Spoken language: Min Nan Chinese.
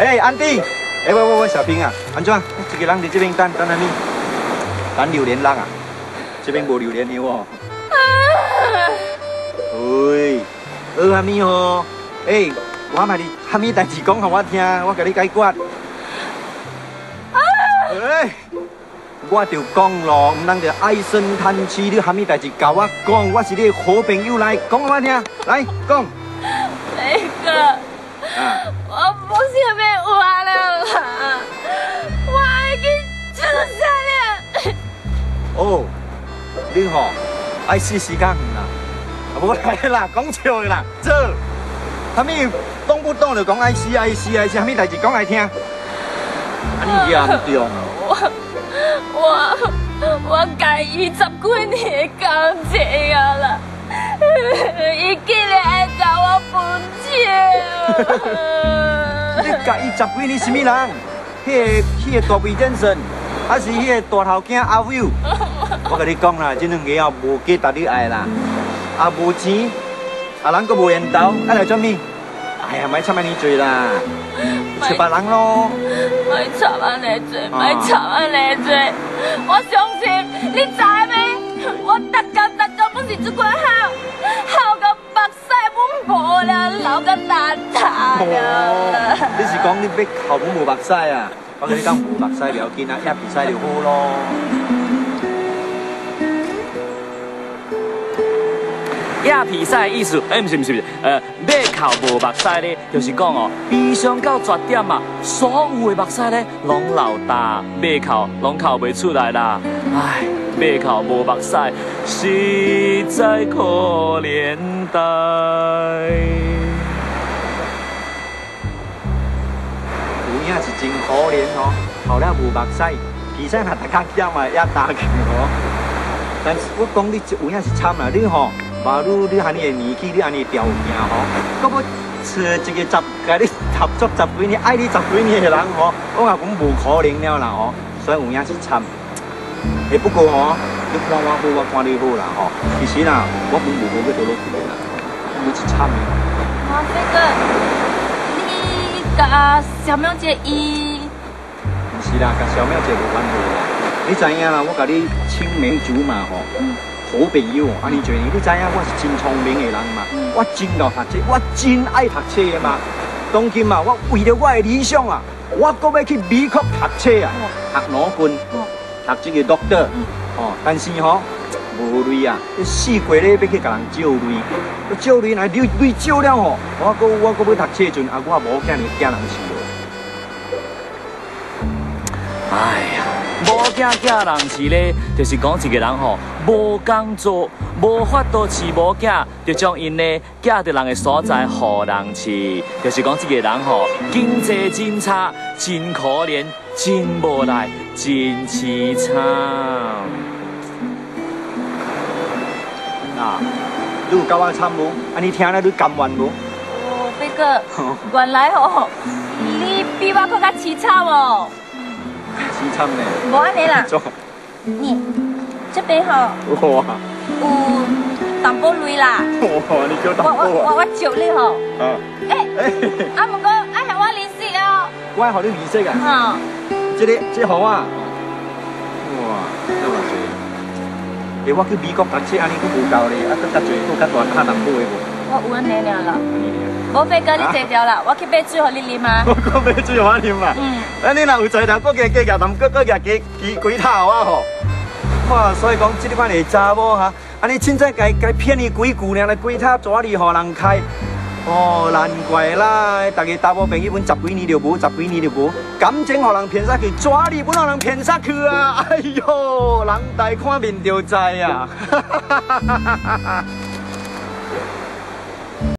欸，安迪，欸，喂喂喂，小平啊，按怎？一个人佇這邊等等啥物？等榴蓮人啊？這邊無榴蓮的喎。喂，學啥物吼？欸，我嘛是啥物代誌講予我聽，我共你解決。欸，我就講咯，毋通就唉聲嘆氣，你啥物代誌共我講，我是你的好朋友，來講予我聽，來講。飛哥，我無想欲活了啦，我愛去自殺了。哦，你吼愛死時間遠啦，無來啦，講笑的啦，做，啥物動不動就講愛死愛死愛死，啥物代誌講來聽，按呢嚴重。我共伊十幾年的感情啊啦，伊竟然愛共我分手。你共伊十幾年啥物人？彼個大衛先生，還是彼個大頭囝阿偉？我共你講啦，這兩个仔無價值你愛啦，啊無錢，啊人閣無緣投，愛來做物？哎呀，莫插按呢濟啦，揣別人咯。莫插按呢濟，莫插按呢濟，我相信你知袂？我逐工逐工攏是這款哭，哭到目屎阮無了，流到邋遢了。你是講你欲哭阮無目屎啊？我共你講無目屎袂要緊啊，掖鼻屎就好咯。掖鼻屎的意思，欸，毋是毋是毋是，欲哭無目屎咧，就是講哦，悲傷到絕點啊，所有的目屎咧，攏流焦，欲哭攏哭袂出來啦，唉，欲哭無目屎，實在可憐待。有影是真可憐哦，哭了無目屎，鼻屎若逐工撿嘛，也焦去吼。但是我講你有影是慘啦，你吼。嘛，你按呢个年紀，你按呢條件吼，閣欲揣一個十，共你合作十幾年、愛你十幾年的人吼，我也講無可能了啦吼，所以有影是慘。欸，不過吼，你看我好，我看你好啦吼。其實啦，我本無好欲倒落去啦，我是慘的。啊，飛哥，你佮小妙姐伊？毋是啦，佮小妙姐無關係啦。你知影啦，我共你青梅竹馬吼。好朋友，按呢濟年，你知影我是真聰明的人嘛？我真𠢕讀冊，我真愛讀冊的嘛。當今啊，我為著我的理想啊，我閣欲去美國讀冊啊，讀陸軍，讀這個 doctor，哦，但是吼無鐳啊，四月咧欲去共人借鐳，借鐳若鐳借了吼，我閣欲讀冊的時陣，啊，我某囝就寄人飼。哎呀，某囝寄人飼咧，就是講一個人吼無工做，無法度飼某囝，就將𪜶咧寄佇人的所在，予人飼，就是講這個人吼經濟真差，真可憐，真無奈，真淒慘。啊，你有夠我慘無？按呢聽了你甘願無？哦，飛哥，原來吼，你比我閣較淒慘哦。淒慘呢？無按呢啦。你這邊吼，哇，有淡薄鐳啦。哇，你叫淡薄啊？我借你吼。啊。欸，啊，毋過愛予我利息哦。我愛予你利息啊？哈。這個，這予我。哇，這偌濟？欸，我去美國讀冊，按呢閣無夠咧，啊，閣較濟，閣較大較淡薄的無？我有按呢爾啦。無飛哥，你坐著啦，我去買水予你啉啊。我閣買水予我啉啊。嗯。啊，你若有材料，閣加加夾，閣閣夾加幾幾塔予我吼。哇，所以講這款的查某哈，按呢凊彩共共騙伊幾句爾，來規塔紙裡予人開。哦，難怪啦，逐个查某朋友阮十幾年就無，十幾年就無，感情予人騙煞去，紙裡本予人騙煞去啊！哎喲，人大看面就知啊！哈哈哈哈哈哈！